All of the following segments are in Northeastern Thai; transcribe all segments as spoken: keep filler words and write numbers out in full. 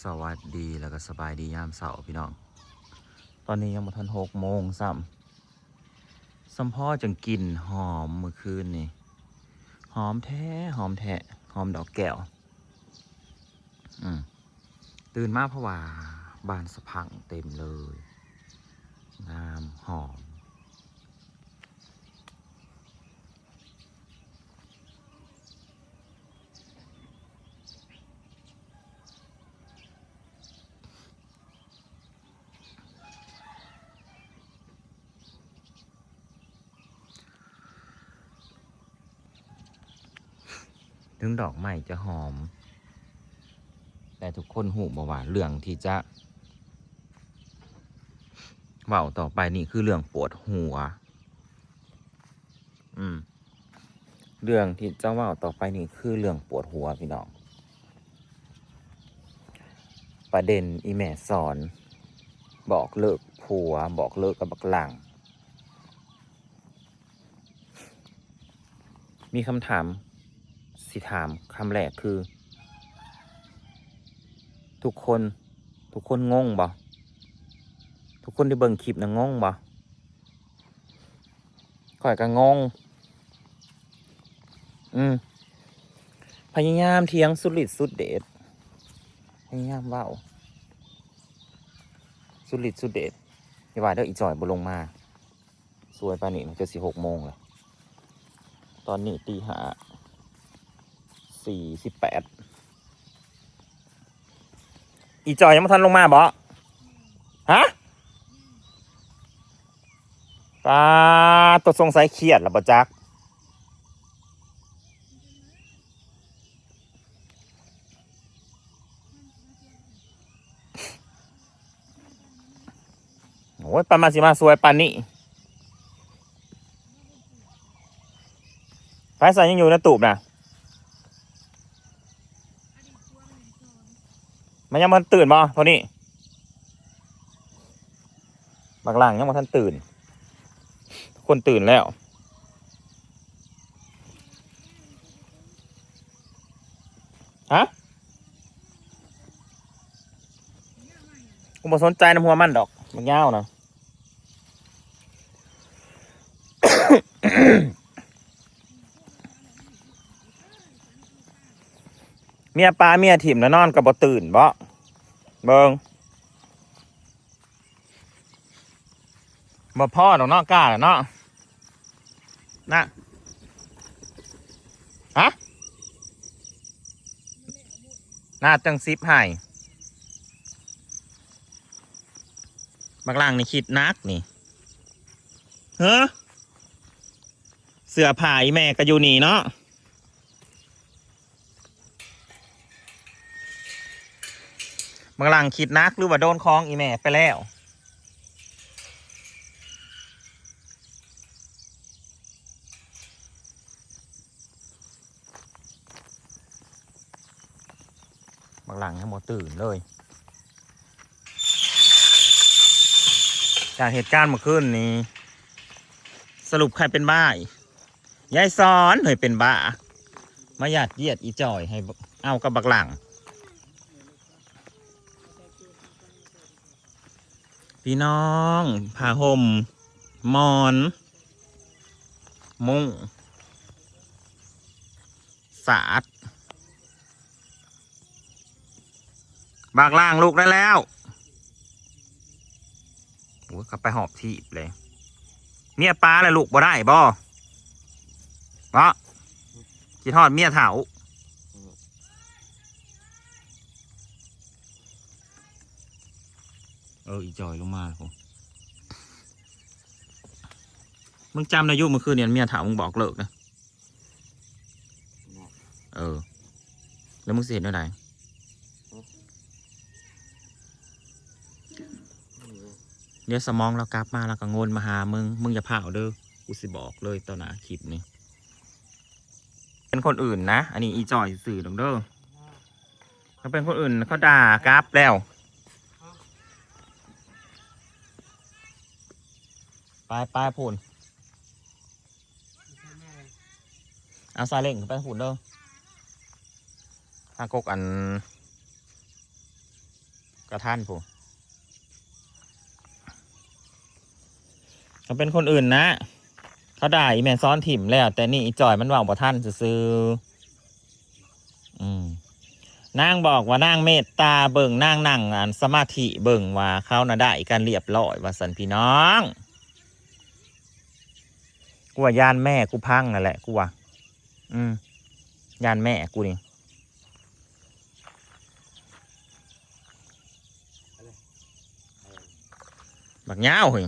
สวัสดีแล้วก็สบายดียามเช้าพี่น้อง ตอนนี้ยังบ่ทันหกโมงซ้ำ สำพอจั่งกลิ่นหอมมื้อคืนนี่ หอมแท้ หอมแท้ หอมดอกแก้ว อืม ตื่นมาเพราะว่าบานสะพรั่งเต็มเลย งามหอม ถึงดอกไม้จะหอม แต่ทุกคนฮู้บ่ว่าเรื่องที่จะเว้าต่อไปนี่คือเรื่องปวดหัว อืม เรื่องที่จะเว้าต่อไปนี่คือเรื่องปวดหัวพี่น้อง ประเด็นอีแม่สอน บอกเลิกผัว บอกเลิกกับบักหลัง มีคำถามสิถามคำแรกคือ ทุกคน ทุกคนงงบ่ ทุกคนที่เบิ่งคลิปนะงงบ่ ข้อยก็งง อืม พยายามเถียงสุดฤทธิ์สุดเดช พยายามเว้า สุดฤทธิ์สุดเดช อย่าว่าเด้อ อีจ่อยบ่ลงมา สวยปานนี้มันจะสิหกโมงแล้ว ตอนนี้ตีห้า สี่สิบแปด อีจ่อยยังบ่ทันลงมาบ่ ฮะ ปาด ตัวสงสัยเครียดแล้วบ่จัก โอ้ย ปานมาสิมาสวยปานนี้ ไผใส่ยังอยู่ในตูบน่ะ มันยังบ่ทันตื่นบ่โทนี่ บักหลังยังบ่ทันตื่น ทุกคนตื่นแล้ว ฮะ กูบ่สนใจนำหัวมันดอก บักยาวนะ เมียปาเมียถิ่มแล้วนอนก็บ่ตื่นบ่ เบิ่ง บ่พอดอกเนาะ กล้าแล้วเนาะ นะ ฮะ น่าจังสิบให้ บักหลังนี่คิดหนักนี่ เฮ้อ เสื้อผ้าอีแม่ก็อยู่นี่เนาะ บักหลังคิดหนักหรือว่าโดนของอีแม่ไปแล้ว บักหลังยังบ่ตื่นเลย จากเหตุการณ์เมื่อคืนนี้ สรุปใครเป็นบ้า ยายสอนเฮ้ยเป็นบ้า มาหยาดเยียดอีจ่อยให้เอากับบักหลัง พี่น้อง ผ้าห่ม หมอน มุ้ง สาด บักหลังลุกได้แล้ว โอ้ย ก็ไปหอบถีบเลย เมียปาแล้วลุกบ่ได้บ่ เนาะ คิดฮอดเมียเฒ่า เออ อีจ่อยลงมาแล้ว มึงจำได้อยู่เมื่อคืนเนี่ยเมียเฒ่ามึงบอกเลิกนะ เออ แล้วมึงสิเฮ็ดแนวใด เดี๋ยวสมองเรากลับมาแล้วก็โงนมาหามึง มึงอย่าพลาดเด้อ กูสิบอกเลยต่อหน้าคลิปนี่ เป็นคนอื่นนะ อันนี้อีจ่อยซื่อๆดอกเด้อ ถ้าเป็นคนอื่นเขาด่ากลับแล้ว ไปไปพูน เอาซาเล้งไปพูนเด้อ ถ้ากกอัน กะทันผู้ เขาเป็นคนอื่นนะ เขาด่าอีแม่ซ้อนถิ่มแล้ว แต่นี่อีจ่อยมันเว้าบ่ทันซื่อๆ อืม นางบอกว่านางเมตตาเบิ่ง นางนั่งอันสมาธิเบิ่งว่าเขาน่ะได้กันเรียบร้อย ว่าซั่นพี่น้อง กูว่าย่านแม่กูพังนั่นแหละ กูว่า อืม ย่านแม่กูนี่ บักยาวเฮ้ย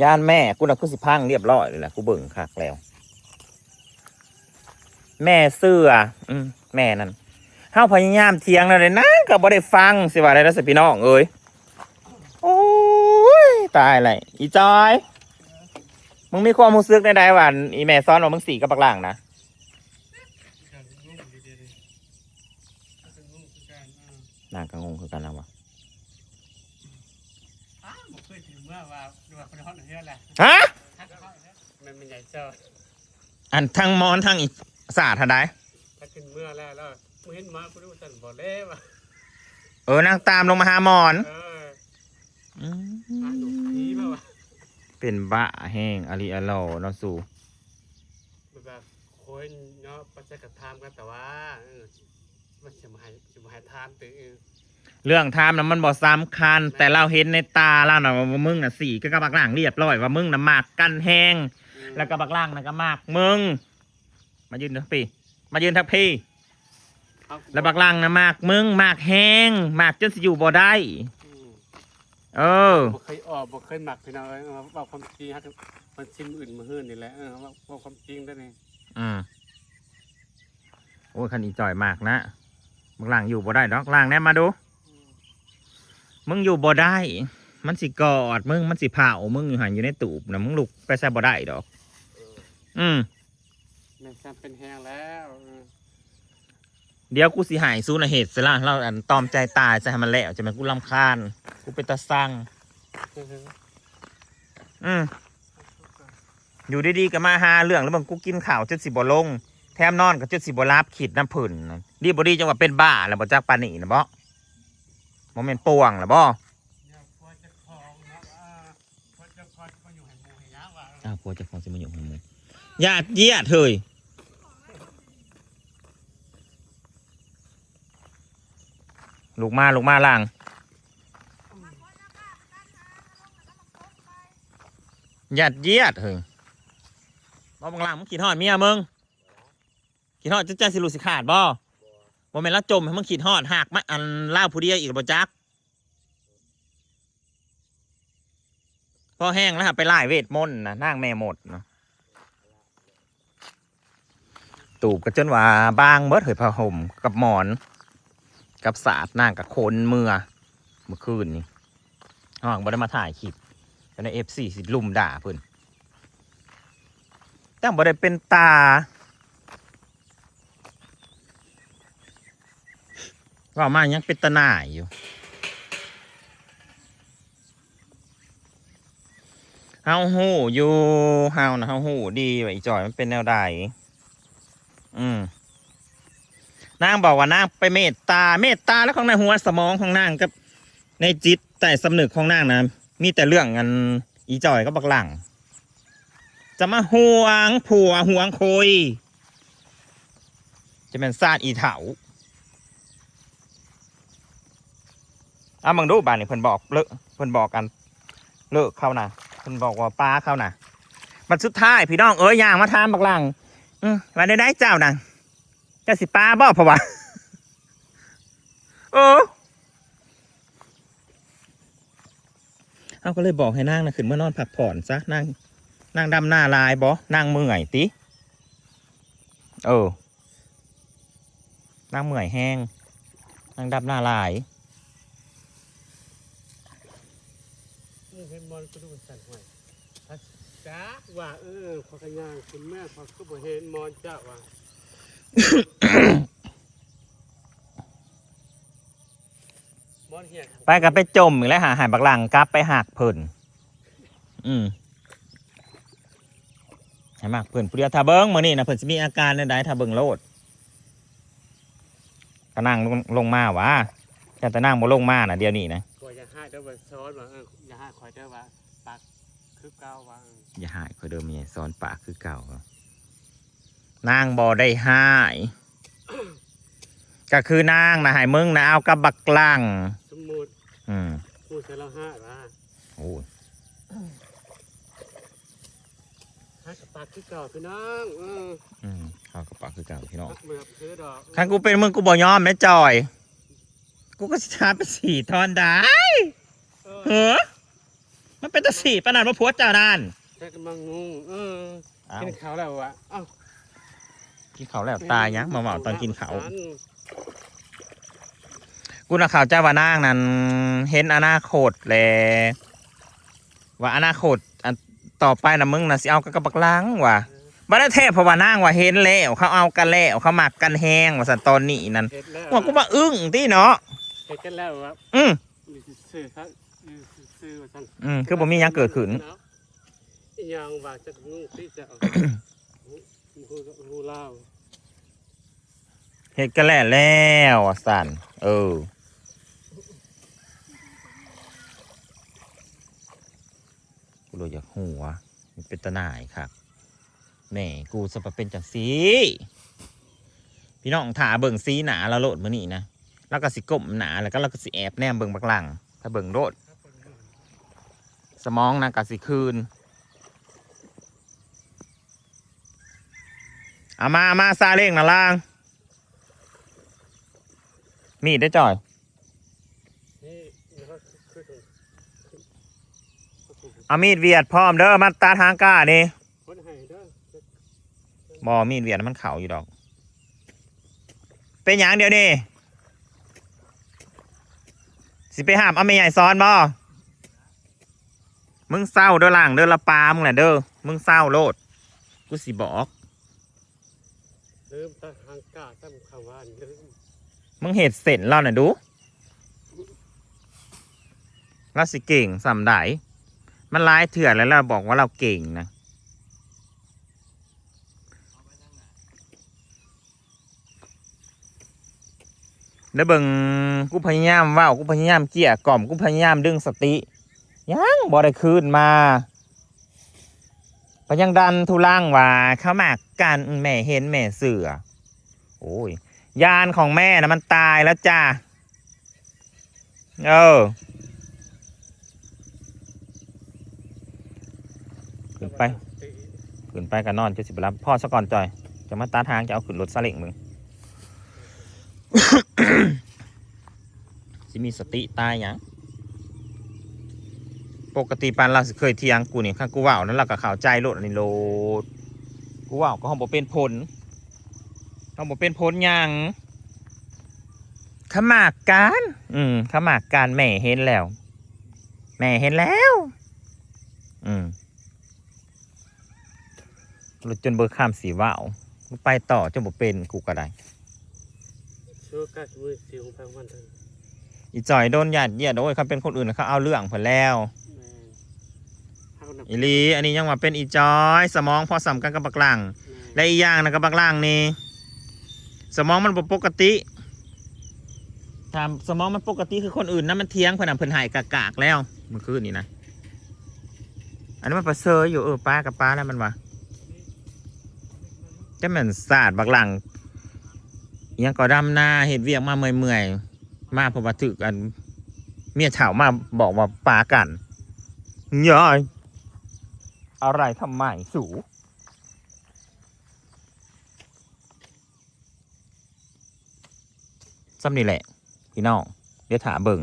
ย่านแม่กูน่ะคือสิพังเรียบร้อยเลยแหละ กูเบิ่งคักแล้ว แม่เสื้อ อืม แม่นั่น เฮาพยายามเถียงแล้วเลย นางก็บ่ได้ฟัง สิว่าได้แล้วสิพี่น้องเอ้ย โอ้ย ตายเลย อีจอย มึงมีความรู้สึกในใดว่าอีแม่ซ้อนว่ามึงสีกับบักหลังนะ นางก็งงคือกันนะวะ อ้าว บ่เคยถือเมื่อว่า ว่าคนฮอดเฮือนแหละ ฮะ ทักเขาอีกแล้ว มันเป็นใหญ่เจ้า อันทั้งมอนทั้งอีสาดเท่าใด ถ้าขึ้นเมื่อแล้ว แล้วมึงเห็นหมากูดูสั่นบ่แล้วอะ เออ นางตามลงมาหาหมอน เออ อืม หาหนุ่มผีมาวะ เป็นบ้าแห้งอหลีอหลอเนาะสู แบบว่าคนเนาะ ประชากรถามกันแต่ว่า เออ มันสิมาให้ สิมาให้ถามติ เออ เรื่องถามน่ะมันบ่สำคัญ แต่ลาวเห็นในตาลาวน่ะว่ามึงน่ะสีกับบักหลังเรียบร้อย ว่ามึงน่ะมักกันแฮง อืม แล้วก็บักหลังน่ะก็มักมึง มายืนทางพี่ มายืนทางพี่ เอา แล้วบักหลังน่ะมักมึง มักแฮง มักจนสิอยู่บ่ได้ อืม เออ บ่เคยออก บ่เคยมักพี่น้องเอ้ย เว้าความจริงครับ มันชิมอื่นมื้อหื้อนี่แหละ เออ เว้า เว้าความจริงเด้อนี่ อืม โอ้ย คันอีจ่อยมากนะ บักหลังอยู่บ่ได้ดอก หลังแน่มาดู อืม มึงอยู่บ่ได้ มันสิกอดมึง มันสิเผามึงอยู่หั่นอยู่ในตูบนะ มึงลุกไปใส่บ่ได้ดอก เออ อืม แม่นซ้ำเป็นแฮงแล้ว เออ เดี๋ยวกูสิหายสู้นะเหตุสละ เราอันตอมใจตายซะให้มันแล้ว จะแม่นกูรำคาญ กูเป็นตาสั่ง เออ อืม อยู่ดีๆก็มาหาเรื่อง แล้วมึงกูกินข้าวจนสิบ่ลง แถมนอนก็จนสิบ่หลับ คิดน้ำผื่นนะ ดีบ่ดีจังว่าเป็นบ้าแล้วบ่จักปานนี้นะบ่ บ่แม่นป่วงแล้วบ่ เนี่ยพอเจ้าของเนาะ อ่า พอเจ้าของสิมาอยู่ให้หมู่ให้หยังวะ อ้าว พอเจ้าของสิมาอยู่ให้หมู่ ญาติเยียดเฮ้ย ลูกมา ลูกมาหลัง ญาติเยียดเฮ้ย บ่บักหลัง มึงคิดฮอดเมียมึง คิดฮอดจนใจสิหลุดสิขาดบ่ บ่แม่นลาวจมให้มึงคิดฮอด หากมาอันลาวผู้เดียวอีกบ่จัก พอแฮงแล้วไปไล่เวทมนต์นะ นางแม่มดนะ ตูบก็จนว่าบางเบิดเฮ้ย ผ้าห่มกับหมอน กับสาด นางก็ขนเมือ เมื่อคืนนี้ ฮ้องบ่ได้มาถ่ายคลิป ก็ใน เอฟซี สิลุมด่าเพิ่น แต่บ่ได้เป็นตา เว้ามายังเป็นตาหน่ายอยู่ เฮาฮู้อยู่ เฮานะ เฮาฮู้ดีว่าอีจ่อยมันเป็นแนวใด อืม นางบอกว่านางไปเมตตา เมตตาแล้วของในหัวสมองของนางกับในจิตใต้สำนึกของนางนะ มีแต่เรื่องอันอีจ่อยกับบักหลัง จะมาหวงผัวหวงคุย จะเป็นซาดอีเถา เอามึงดูบาดนี้ เพิ่นบอกเลิก เพิ่นบอกกันเลิกเขานะ เพิ่นบอกว่าป้าเขานะ บัดสุดท้ายพี่น้องเอ้ย ย่างมาถามบักหลัง อืม ว่าได้ได้เจ้านะ เจ้าสิป้าบ่ เพราะว่า เออ เฮาก็เลยบอกให้นางนะขึ้นมานอนพักผ่อนซะ นาง นางดำหน้าลายบ่ นางเมื่อยติ เออ นางเมื่อยแฮง นางดำหน้าลาย มึงเห็นมอนกูดูสั่นห้วย จ้าว่า เออ พอกระย่างขึ้นมา พอก็บ่เห็นมอนเจ้าว่ะ มอนเหียน ไปก็ไปจมอีกแล้ว หาหายบักหลังกลับไปหักเพิ่น อืม ให้มักเพิ่นผู้เดียว ถ้าเบิ่งมื้อนี้นะ เพิ่นสิมีอาการแนวใด ถ้าเบิ่งโลด ถ้านางลง ลงมาหวา แต่ แต่นางบ่ลงมานะ เดี๋ยวนี้นะ ข่อยอยากให้เด้อว่าสอนว่า เออ อย่าให้ข่อยเด้อว่า ปากคือเก่าว่า เออ อย่าให้ข่อยเด้อ แม่สอนปากคือเก่า นางบ่ได้ให้ ก็คือนางนะให้มึงนะเอากับบักหลัง สมมุติ อืม กูใส่เราห้าว่า โอ้ย หากระปากคือเก่าพี่น้อง เออ อืม เอากระปากคือเก่าพี่น้อง หักเมือบซื้อดอก คันกูเป็นมึงกูบ่ยอมแม่จอย กูก็สิหาไปสี่ทอนได้ เออ เฮ้อ มันเป็นตาสี่ปานนั้นมาผัวเจ้านั่น แค่กำลังงง เออ อ้าว กินข้าวแล้ววะ เอ้า กินข้าวแล้วตายยัง มาเว้าตอนกินข้าว กูน่ะเข้าใจว่านางนั่นเห็นอนาคตแล ว่าอนาคตอันต่อไปน่ะ มึงน่ะสิเอากับ กับบักหลังว่ะ บ่ได้แท้ เพราะว่านางว่าเห็นแล้ว เขาเอากันแล้ว เขามักกันแฮงว่าซั่น ตอนนี้นั่น เห็นแล้ว ว่ากูมาอึ้งติเนาะ เห็นกันแล้ววะ อืม อยู่ซื่อๆครับ อยู่ซื่อๆว่าซั่น อืม คือบ่มีหยังเกิดขึ้น เนาะ อีหยังว่าจักงงติจะเอา ฮู้ ฮู้ลาว เฮ็ดกันแล้วแล้วว่าซั่น เออ กูเลยอยากหัว มันเป็นตาหน่ายคัก แหม กูสะปะเป็นจังซี่ พี่น้องถ่าเบิ่งสีหน้าลาวโลดมื้อนี้นะ ลาวก็สิก้มหน้า แล้วก็ลาวก็สิแอบแนมเบิ่งบักหลัง ถ้าเบิ่งโลด สมองนางก็สิคืน เอามา เอามา ซาเล้งน่ะลาง มีดเด้อจ่อย นี่นะครับ คือ คือ เอามีดเวียดพร้อมเด้อ มาตัดหางกานี่ คนให้เด้อ บ่ มีดเวียดมันเข้าอยู่ดอก เป็นหยังเดี๋ยวนี้ สิไปห้ามเอาแม่ใหญ่สอนบ่ มึงเศร้าเด้อหลังเด้อ ละปามึงแหละเด้อ มึงเศร้าโลด กูสิบอก ลืมตัดหางกา จำคำว่าลืม มึงเฮ็ดเส้นลาวน่ะดู ลาวสิเก่งส่ำใด มันหลายเทื่อแล้วลาวบอกว่าลาวเก่งนะ แล้วเบิ่ง กูพยายามเว้า กูพยายามเกลี้ยกล่อม กูพยายามดึงสติ ยังบ่ได้คืนมา ก็ยังดันทุลังว่าเขามักกัน แม่เห็นแม่เชื่อ โอ้ย ญาณของแม่นะมันตายแล้วจ้า เออ ขึ้นไป ขึ้นไปก็นอน จะสิบ่หลับ พอซะก่อนจ่อย จะมาตัดหาง จะเอาขึ้นรถซาเล้งมึง สิมีสติตายหยัง ปกติปานลาวสิเคยเถียงกูนี่ คันกูเว้านั้นลาวก็เข้าใจโลด อันนี้โลด กูเว้าก็เฮาบ่เป็นผล เฮาบ่เป็นผลหยัง เขามักกัน อืม เขามักกัน แม่เห็นแล้ว แม่เห็นแล้ว อืม จนเบิดคำสิเว้า ไปต่อจนบ่เป็น กูก็ได้ สู้กัดมือสิของพังมันเถอะ อีจ่อยโดนหยาดเหยียด โอ้ย คันเป็นคนอื่นเขาเอาเรื่องเพิ่นแล้ว แม่น เฮาน่ะ อีหลี อันนี้ยังว่าเป็นอีจ่อย สมองพอส่ำกันกับบักหลัง แม่น และอีกอย่างนะ กับบักหลังนี่ สมองมันบ่ปกติ ถ้าสมองมันปกติคือคนอื่นนะ มันเถียงเพิ่นน่ะ เพิ่นหายกากๆแล้ว เมื่อคืนนี้นะ อันนี้มันประเสริฐอยู่ เออ ป้ากับป้าแล้วมันว่า จะแม่นศาสตร์บักหลัง อิหยังก็ดำนา เฮ็ดเวียกมาเมื่อยๆ มาเพราะว่าถืกอัน เมียเฒ่ามาบอกว่าปากัน ย้อย อะไรทำไมสู ส่ำนี่แหละ พี่น้อง เดี๋ยวถ่าเบิ่ง